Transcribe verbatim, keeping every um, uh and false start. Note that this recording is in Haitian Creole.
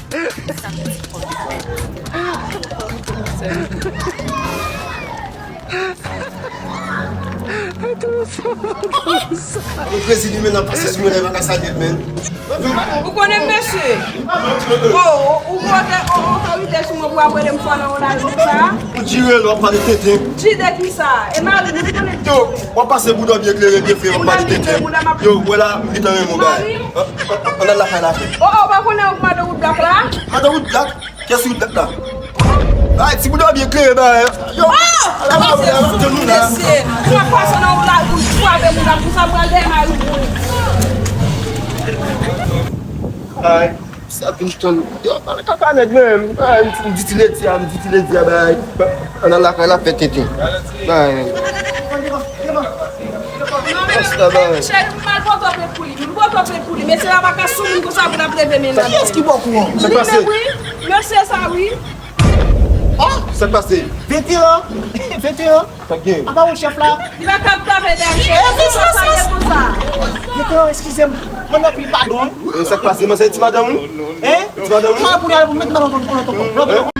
Ou prezidi men nan pase sou mwen, pa ka salye men. Ou konnen m, mesye? Oh, ou konnen otorite sou mwen pou ap rele m fò nan yon lari konsa? Ou jire l, w ap pale tenten. Jire ki sa? E mari m, ou konnen. Yo, w ap pase bouda w byen klere, byen fre, w ap pale tenten. Yo, wè la, m gentan renmen w bay. Ann al lakay la fè. Oh, oh, pa konnen ou mande woodblock la? Mande woodblock? Kiyès ki woodblock la? Ay, ti bouda w byen klere, bay. Yo, ala pa ou la, w ap tann nou la. Mesye, ou ap pase nan woodblock pou frape moun la, pou sa pral dèyè mari w. Ay. Sa vin tann. Yo, pale kaka nèg menm. Ay, m di ti ledi a, m di ti ledi a, bay. Ann al lakay la fè tenten. Bay. Basta, bay. Cheri, m al pote plent pou li. M pote plent pou li. Mesye a pa ka sou moun konsa pou l ap leve men nan. Kiyès ki bò kou an? Sa k pase? Li menm wi. Mesye sa wi. Oh! Sa k pase? Veteran! Veteran! Sa k gen? Apa ou chèf la? Li pa ka ap tape dèyè chèf. E, se sa, sa ye konsa. Veteran, eskize m. Mwen nan pil padon. E, sa k pase? Mwen se ti madanm ou? Hein? Ti madanm ou? Sa pou y al pou met nan lòt, lòt, lòt, lòt.